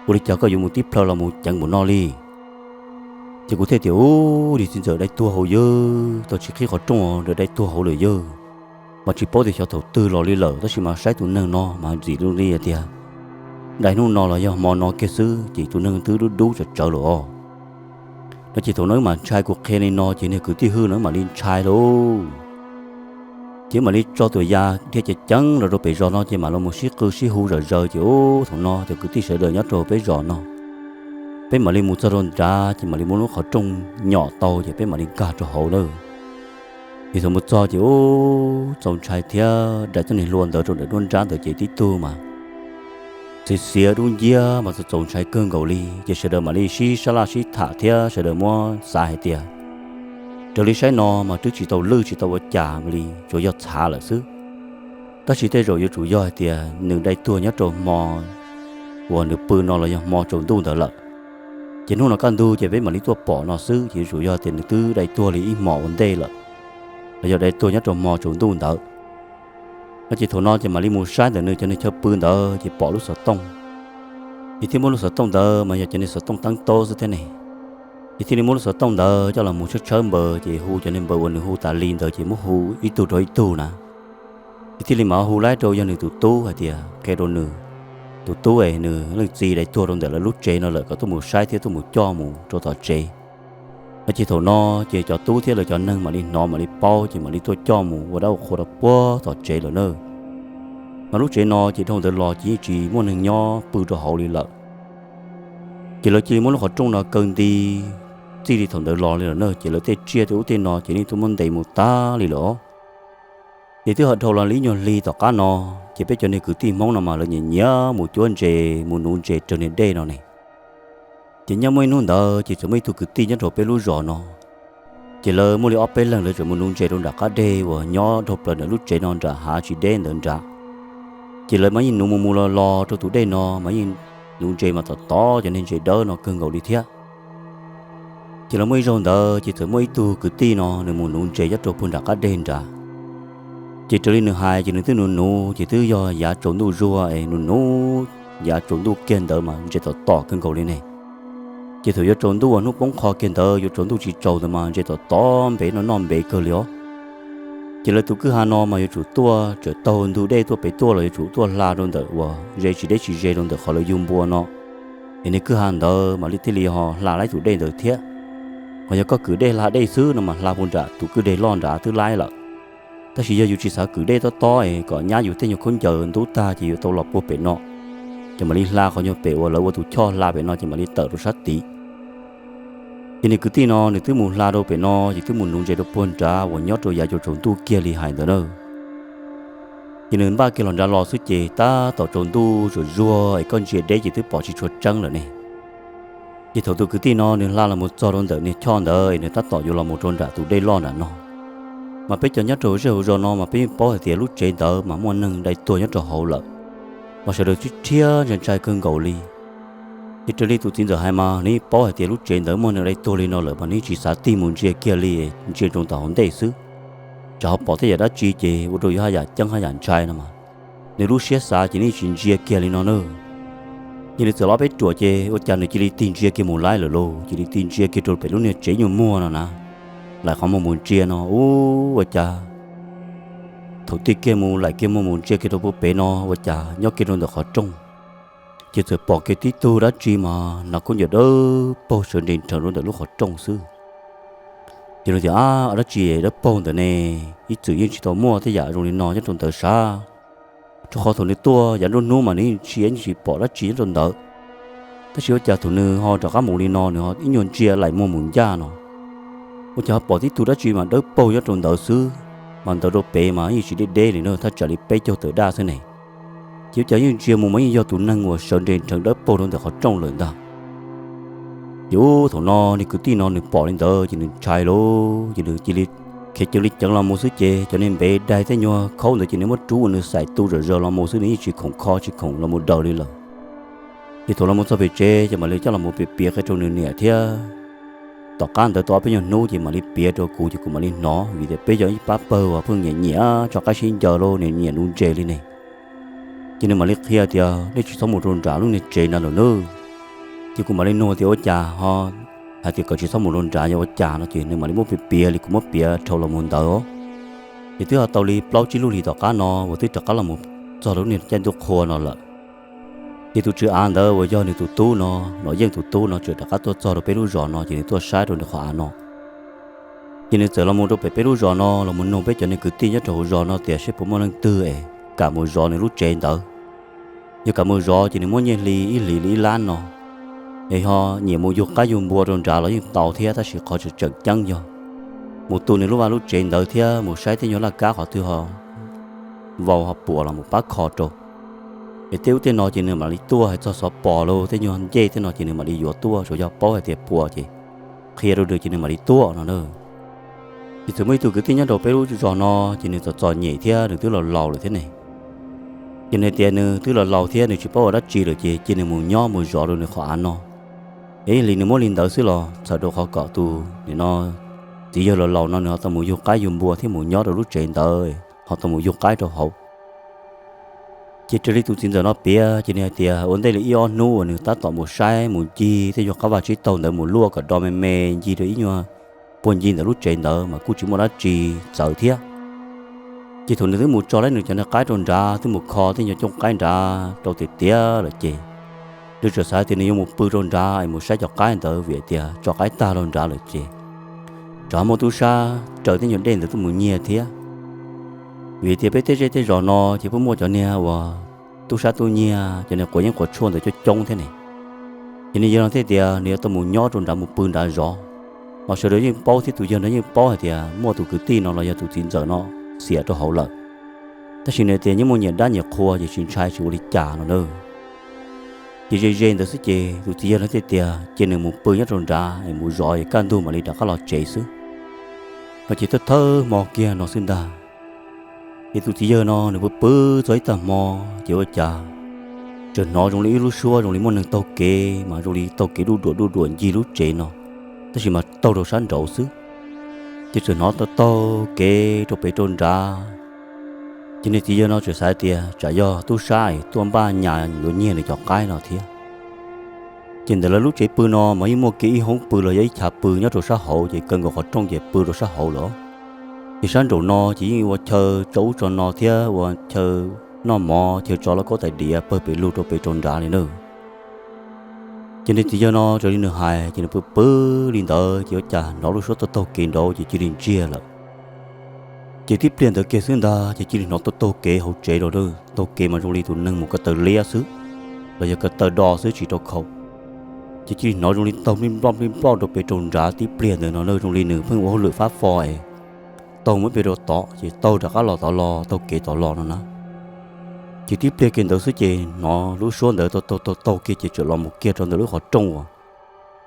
Ua li cas koj yuav mus tib plhaw los mus ceev npaum no li? Ces kuv thiaj tias, Ub, niag txiv ntxawm dai tuag hauv yawg, tau tsis qhib qhov rooj lawv dai tuag hauv lawm yawg. Mas tsis paub tias xyov thaum twg los li lawm tab sis mas saib tus neeg no mas ntxim li hais tias dai hnub no los yog hmo no kiag xwb ces tus neeg twb dub dub tsawv tsawv lawm os. No ces thaum no wb mam ntshai, kuv qhia li no ces niag kwv tij Hwj no wb mam li ntshai lauj. Ces wb mam li tso tuam yas dhia ceev ceev los rau pem zos no ces mam los mus sib qw sib hu zom zaws ces ub thaum no cov kwv tij sawv daws nyob rau peb zos no, peb mam li mus txog rau nrad ces mam li muab lub qhov rooj nyom tau ces peb mam li nkag rau hauv lawm. Ces thaum mus txog ces ub txaus ntshai thiab, dai txoj niag hlua ntawd rau ntawm nruab nrab ntawd ces tib tug mas xiav xiav dub nciab mas txaus txaus ntshai kawg nkaus li. Ces sawv daws mam li sib sab laj sib tham thiab sawv daws muab xav hais tias raws li saib no mas twb tsis tau lwj tsis tau ua cas li, tsuas yog txhav lawm xwb. Tab sis tej zaum yuav tsum yog hais tias nws dai tuag nyob rau hmo uas nws pw no los yog hmo tsaus ntuj ntawd lawm. Ces hnub no kaj ntug ces peb mam li tuaj pom no xwb ces yuav tsum yog tias nws twb dai tuag li ib hmos ua ntej lawm, los yog dai tuag nyob rau hmo tsaus ntuj ntawd. No ces thaum no ces mam li mus saib ntawm nws cov niag chaw pw ntawd ces pom lub xov tooj. Ces thiaj muab lub xov tooj ntawd mas yog cov niag xov tooj teeb taub xwb thiab ne. Ces thiaj li muab lub xov tooj ntawd coj los mus tshawb tshawb npaws ces hu cov niag npaws uas nws hu tas li ntawd ces muab hu ib tug rau ib tug na. Ces thiaj li mam hu laib rau yog nws tus tub hais tias qhia rau nws tus tub es nws leej txiv dai tuag rau ntawm lawv lub tsev no lawm kom tuaj mus saib thiab tuaj mus coj mus rau tom tsev. No ces thaum no ces cov tub thiab lawv cov neeg mam li hnov mam li paub ces mam li tuaj coj mus ua dab ua qhua rau puag tom tsev lawm na. Mas lub tsev no ces dhau ntawd los ces yeej tsis muaj neeg nyob pw rau hauv li lawm. Ces lawv cia li muab lub qhov rooj no kaw nti txij li thaum ntawd los li lawm na, ces lawv tej tsiaj tej ub tej no ces yeej tuaj muab ntes mus tag li lawm os. Ces twb ho dhau los li ib nyuag hli tom qab no, ces peb cov niag kwv tij Hmoob no mas lawv nyiam nyiam mus cuab ntses mus nuv ntses raws niag dej no ne. Ces nyob muaj ib hnub ntawd ces txawm muaj ib tug kwv tij nyob rau peb lub zos no, ces lawv muaj li ob peb leeg lawv tseem mus nuv ntses rau nram qab deg uas nyob dhau plaws ntawm lub tsev no nram hav tsis deb ntawd nrad. Ces lawv mas yeej nuv mus mus los los rau tus dej no mas yeej nuv ntses mas tom tod cov niag ntses dawb no kawg nkaus li thiab. Ces los muaj ib zaug ntawd ces txawm muaj ib tug kwv tij no nws mus nuv ntses nyob rau puag nram qab deg nrad. Ces raws li nws hais ces nws twb nuv nuv ces twb yog yav tsaus ntuj zuag es nws nuv yav tsaus ntuj kiag ntawd mas ntses tom tom kawg nkaus li ne. Ces thaum yuav tsaus ntuj uas hnub poob qho kiag ntawd yuav tsaus ntuj tsis tsaus ntawd mas ntses tom tom npev noj noj npev kawg li os. Ces lawv tus kwj ha no mas yuav tsum tuaj tsawm taug ntug dej tuaj pem tuaj los yuav tsum tuaj hla rau ntawm uas ze tsis deb tsis ze rau ntawm qhov lawv yug npua no, es niag kwj ha ntawd mam li thiaj li ho hla laib tus dej ntawd thiab. Ho yog koj kwm dej hla dej xwb no mas hla puag nram tus kwj deg loj nrad twb laib lawm. Tab sis yog yus tsis xav kwm dej tob tob es kom nyab yus tej nyuag khaub ncaws ntub tag ces yuav tau los puag pem no, ces mam li hla qhov nyuag pem uas lawv ua tus choj hla pem no ces mam li tawm rau sab tid. Ces niag kwv tij no nws twb mus hla rau pem no ces twb mus nuv ntses rau puag nrad uas nyob rau yav yuav tsaus ntuj kiag li hais ntawd na. Ces nws npaj kiag los nrad los xwb ces tab tom tsaus ntuj zuag zuag es koj ntsia deb ces twb pom tsis tshua tseeb lawm ne. Ces thaum tus kwv tij no nws hla los mus txog rau ntawm niag choj ntawd es nws tab tom yuav los mus rau nram tus dej loj nram no, mas peb cov nyob rau zej hauv zos no mas peb yeej paub hais tias lub tsev ntawd mas muaj neeg dai tuag nyob rau hauv lawm, mas sawv daws twb rhiab ntshai ntshai kawg nkaus li. Ces raws li tus txiv ntxawm hais mas nws yeej paub hais tias lub tsev ntawd muaj neeg dai tuag li no lawm mas nws yeej tsis xav tig mus ntsia kiag li, ntsia ntsoov tom hauv ntej xwb, tsam ho pom tej yam dab tsi ces ua rau yuav haj yam ceeb haj yam ntshai no mas, nws lub siab xav ces nws yeej tsis ntsia kiag li no na. Ces nws txawm los peb ruam ces ua cas nws cia li tig ntsia kiag mus laib lawm lauj, cia li tig ntsia kiag rau pem lub niag tsev nyuag muag no na, laim qhov muag mus ntsia no ua cas thaum tig kiag mus laim kiag muag mus ntsia kiag rau puag pem no ua cas nyob kiag rau ntawm qhov rooj, ces txawm pom kiag tib tug dab tsi mas hnav khaub ncaws dawb paug sawv nres nrhees rau ntawm lub qhov rooj xwb. Ces nws tias, Ab, dab tsi dawb paug ntawm ne? Ib txwm yeej tsis tau muaj tej yam zoo li no nyob rau ntawd sav. Rau qhov thaum nws tuaj yav nruab hnub mas nws yeej ntsia yeej tsis pom dab tsi nyob rau ntawd. Tab sis ua cas thaum nws ho rov qab mus li no nws ho ib nyuag ntsia laim muag mus ncaj no, ua cas ho pom tib tug dab tsi mas dawb paug nyob rau ntawd xwb, mas ntawd rau pem mas yeej tsis deb deb li na, thaj tsam li peb caug tawm daj xwb ne. Ces ua cas yeej ntsia mus mas yeej yog tus neeg uas sawv nres nrhees dawb paug rau ntawm qhov rooj lawm ntag. Ces ub thaum no niag kwv tij no nws pom li ntawd ces nws ntshai lauj, ces nws cia li khiav ceev li ceev los mus xwb ces cov niag npev daig tej nyuag khaub ntawd ces nws muab rub ua nws xaim tu zom zaws los mus xwb, nws yeej tsis khoom kho tsis khoom los mus daws li lawm. Ces thaum los mus txog pem tsev ces mam li coj los mus piav piav qhia rau nws niam thiab. Tom qab ntawd tau ob peb nyuag hnub ces mam li piav rau kuv ces kuv mam li hnov, vim tias peb yog ib pab pawg uas pheej nyiam nyiam tso qaib sib ncaws los nyiam nuv ntses li ne. Ces nws mam li qhia tias, Nej tsis txhob mus rau nram lub niag tsev ntawd lawm nawb. Ces kuv mam li nug tias, Ua cas ho hais tias kom tsis txhob mus rau nrad yog ua cas no? Ces nws mam li muab piav piav li kuv muab piav dhau los mus ntawd. Ces twb ho tau li plaub tsib lub hlis tom qab no uas twb rov qab los mus txog rau lub niag caij ntuj qhua no lawm. Ces tus tswv av ntawd uas yog nws tus tub no, Nom Yeej tus tub no txawm rov qab tuaj txog rau peb lub zos no ces nws tuaj saib rau nws qhov av no. Ces nws txawm los mus rau pem peb lub zos no los mus nug peb cov niag kwv tij nyob rau hauv zos no tias seb puas muaj leej twg es kam mus zov nws lub tsev ntawd. Yog kam mus zov ces nws muab nyiaj hli ib hlis li ib lab no, es ho nyiam mus yug qaib yug npua rau nrad los yeej tau thiab, tab sis qhov tseem tseem ceeb yog mus tu nws lub vaj lub tsev ntawd thiab mus saib tej nyuag laj kab qhov twg ho vau ho puas los mus pab kho rau. Es tej ub tej no ces nws mam li tuaj, hais txog xov pos los tej nyuag ncej tej no ces nws mam li yuav tuaj, tsuas yog paub hais tias puas ces qhia rau nws ces nws mam li tuaj no na. Ces txawm muaj ib tug kwv tij nyob rau peb lub zos no, ces nws txom txom nyem thiab nws twb los laus lawm thiab ne. Ces nws tias nws twb los laus thiab nws tsis paub ua dab tsi lawm ces cia nws mus nyob mus zov rau nws qhov av no. Es ib hlis nws muab li ntawd xwb los txhawm rau qhov kom tus nim no txiv yawg los laus no nws ho tau mus yug qaib yug npua thiab mus nyob rau lub tsev ntawd ho tau mus yug qaib rau hauv. Ces raws li tus txiv ntxawm no piav ces nws hais tias ua ntej li ib ob hnub uas nws tab tom mus saib mus ncig tej nyuag qab vaj tsib taug ntawd mus luaj kom do me me ncig rau ib nyuag puag ncig ntawm lub tsev ntawd mas kuj tsis muaj dab tsi txawv thiab. Ces thaum nws twb mus tso laib nws cov niag qaib rau nrad, twb mus kho tej nyuag cooj qaib nrad rau tiav tiav lawm ces nws txawm xav tias nws yuav mus pw rau nrad es mus saib cov qaib ntawd vim tias tso qaib tag rau nrad lawm ces tsam muaj tub sab raws tej nyuag dej ntawd tuaj mus nyiag thiab. Vim tias peb tej zej tej zos no ces pheej muaj cov niag uas tub sab tub nyiag, cov niag quav yeeb quav tshuaj ntawd coob coob thiab ne. Ces nws yawg no thiaj tias nws yuav tau mus nyob rau nrad mus pw nrad zov. Mas sawv daws yeej paub thiab tus yawg no yeej paub hais tias muaj tus kwv tij no los yog tus txiv ntxawm no xiam rau hauv lawm. Tab sis nws tias nyob muaj nyiam dab nyiam qhua ces tsis ntshai tsis ua li cas no na. Ces ze ze ntawd xwb ces tus txiv yawg no thiaj tias cia nws mus pw nyob rau nrad es mus zov es kaj ntug mam li rov qab los tsev xwb. No ces thawj thawj hmo kiag no xwb ntag. Ces tus txiv yawg no nws pw pw txog ib tag hmo ces ua cas txawm hnov zoo li ib lub suab zoo li muaj neeg taug kev mas zoo li taug kev duj duam duj duam ncig lub tsev no, tab sis mas taug rau sab nraud xwb. Ces txawm hnov taug taug kev rau pem rau nrad. Ces nws txiv yawg no txawm xav tias tsam yog tub sab es tuaj npaj nyas yuav nyiag nws cov qaib no thiab. Ces ntawm lawv lub tsev pw no mas yeej muaj kiag ib hoob pw los yog ib chav pw nyob rau sab hauv ces kaw nkaus qhov rooj ces pw rau sab hauv lawm. Ces sab nraum no ces yeej ua chaw tso ub tso no thiab ua chaw noj mov chaw tso lauj kaub tais diav pawg pem lug rau pem rau nrad li na. Ces nws txiv yawg no raws li nws hais ces nws pw pw li ntawd ces ua cas hnov lub suab taug taug kev nraud ces cia li ntsiag lawm. Ces tib pliag ntawd kiag xwb ntag ces cia li hnov taug taug kev hauv tsev rau, taug kev mas zoo li tus neeg mus ko taw liab xwb, los yog ko taw do xwb tsis rau khau. Ces cia li hnov zoo li taug nplij nploj nplij nploj rau pem rau nrad tib pliag ntawd no na zoo li nws pheej ua hauj lwm fab fo es taug mus pem rau tod ces taug rov qab los tod los taug kev tod los no na. Ces tib pliag kiag ntawd xwb ces hnov lub suab ntawd taug taug taug taug kiag ces txawm los mus kiag rau ntawm lub qhov rooj uas,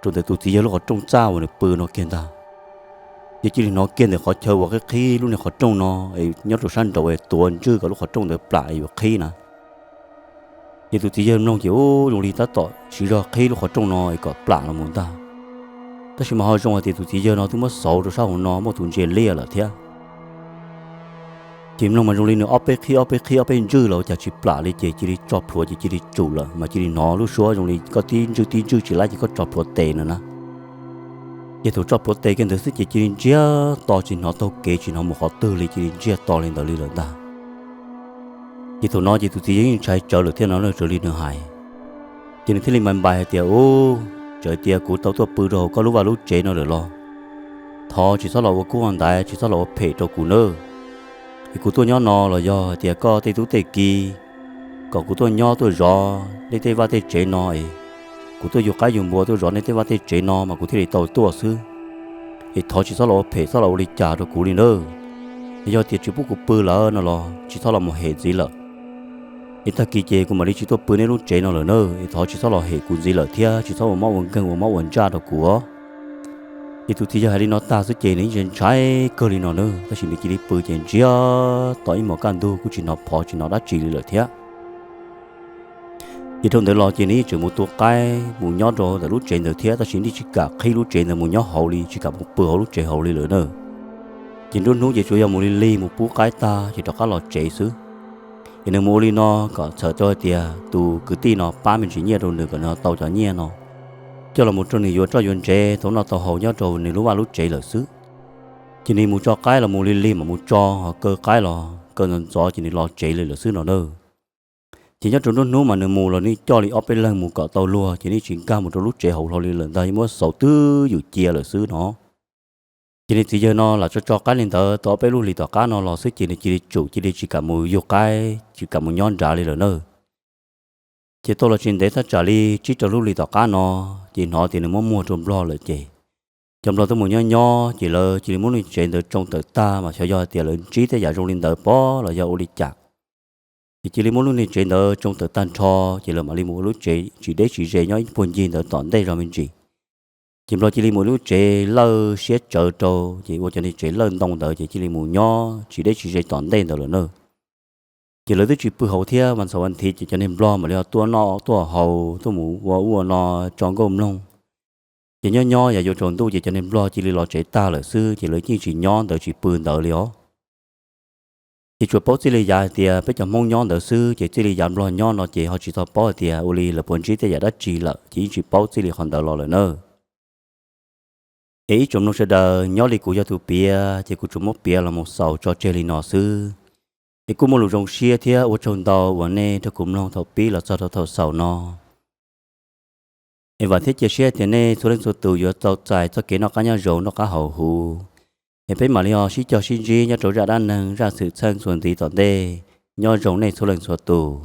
rau ntawm tus txiv yawg lub qhov rooj txaj uas nws pw no kiag ntag. Ces cia li hnov kiag ntawm qhov chaw uas qhib qhib lub niag qhov rooj no es nyob rau sab nraud es tuav ntswj kom lub qhov rooj ntawd plam es yuav qhib na. Ces tus txiv yawg mloog ces ub zoo li tab tom siv zog qhib lub qhov rooj no es kom plam los mus ntag. Tab sis mas ho zoo hais tias tus txiv yawg no twb muab xauv rau sab hauv no muaj tus ntsia liaj lawm thiab. Ces mloog mas zoo li nws ob peb qhib ob peb qhib ob peb ntswj los ua cas tsis plam li ces cia li tso plhuav ces cia li tsum lawm mas cia li hnov lub suab zoo li koj tib ntswj tib ntswj tsis laib ces koj tso plhuav tes no na. Ces thaum tso plhuav tes kiag ntawd xwb ces cia li ntsiag to tsis hnov taug kev tsis hnov mus qhov twg li cia li ntsiag to li ntawd li lawm ntag. Ces thaum no ces tus txiv yawg yeej ntshai tsawv lawm thiab no na raws li nws hais. Ces nws thiaj li npais npais hais tias ub, txawm tias kuv tau tuaj pw rau hauv koj lub vaj lub tsev no lawm los thov tsis txhob los ua kub ua ntaiv tsis txhob los ua phem rau kuv nawb. Es kuv tuaj nyob no los yog hais tias koj tej tub tej ki kom kuv tuaj nyob tuaj zov nej tej vaj tej tsev no es kuv tuaj yug qaib yug npua tuaj zov nej tej vaj tej tsev no mas kuv thiaj li tau tuaj xwb. Es thov tsis txhob los ua phem txhob los ua li cas rau kuv li nawb. Yog tias tsis pub kuv pw lawm no los tsis txhob los mus hem ntxiv lawm. Es tag kis ces kuv mam li tsis tuaj pw nej lub tsev no lawm na, es thov tsis txhob los hem kuv ntxiv lawm thiab tsis txhob ua mob ua nkeeg ua mob ua ntsaj rau kuv os. Ces tus txiv yawg hais li no tag xwb ces nws yeej ntshai kawg li no na, tab sis nws cia li pw ces ntsiag to ib hmos kaj ntug kuj tsis hnov phov tsis hnov dab tsi li lawm thiab. Ces dhau ntawd los ces nws yeej tseem mus tu qaib mus nyob rau ntawm lub tsev ntawd thiab, tab sis nws tsis kam qhib lub tsev ntawd mus nyob hauv li, tsis kam mus pw hauv lub tsev hauv li lawm na. Ces nruab hnub ces tsuas yog mus li lig mus pub qaib tag ces rov qab los tsev xwb. Ces nws mus ua li no kom txhawm rau hais tias tus kwv tij no pab me ntsis nyiaj rau nws kom nws tau cov nyiaj no coj los mus rau nws yuav roj yuav ntsev tau noj tau haus nyob rau nws lub vaj lub tsev lawm xwb. Ces nws mus tso qaib los mus li lig mam mus tso, ho kaw qaib los kaw ntxov ntxov ces nws los tsev li lawm xwb no na. Ces nyob rau nruab hnub mas nws mus los nws coj li ob peb leeg mus kom tau luag, ces nws tsis nkag mus rau lub tsev hauv hlo li lawm ntag, yeej muab xauv twb yus cia lawm xwb no. Ces niag txiv yawg no lam tso tso qab li ntawd tau ob peb lub hlis tom qab no los xwb ces nws cia li tsum cia li tsis kam mus yug qaib, tsis kam mus nyob nrad li lawm na. Ces tau los tsis ntev thaj tsam li tsib rau lub hlis tom qab no, ces hnov tias nws muab muag rau nplog lawm ces cov nplog tuaj mus nyob nyob ces lawv cia li muab lub niag tsev ntawd tsoo tawm tag, mas xyov yog hais tias lawv ntsib tej yam zoo li ntawd pob los yog ua li cas. Ces cia li muab lub niag tsev ntawd tsoo tawm tag nrho, ces lawv mam li mus ua lub tsev tsis deb tsis ze nyob ib puag ncig ntawd tom ntej zog me ntsis. Ces nplog cia li mus ua lub tsev lawj siab tsawv rau, ces ua cov niag tsev lawj ntoo ntawd ces cia li mus nyob tsis deb tsis ze tom ntej ntawd lawm na. Ces lawv twb tsis pw hauv thiab, vas ntxhov vas nthiv ces cov niag nplog mam li ho tuaj noj tuaj haus, tuaj mus ua ub ua no tso nkauj mloog. Ces nyob nyob yam yuav tsaus ntuj ces cov niag nplog cia li los tsev tag lawm xwb, ces lawv yeej tsis nyob ntawd tsis pw ntawd li os. Ces tsuas paub txij li yav hais tias peb cov Hmoob nyob ntawd xwb, ces txij li yav nplog nyob no ces ho tsis tau paub hais tias ua li lawv puas ntsib tej yam dab tsi lawm, ces yeej tsis paub txij li qhov ntawd los lawm na. Es ib tsoom mloog sawv daws, nyob li kuv yog tus piav ces kuv tsuas muab piav los mus xaus tso tseg li no xwb. Es kuj muaj lus zoo siab thiab ua tsaug ntau uas nej nrog kuv mloog thaum pib los txog rau thaum xaus no. Es vam thiab cia siab tias nej txhua leej txhua tus yuav tau txais txoj kev noj qab nyob zoo noj qab haus huv. Es peb mam li ho sib cog sib ntsib nyob rau zaj dab neeg zaj xwm txheej txuas ntxiv tom ntej. Nyob zoo nej txhua leej txhua tus.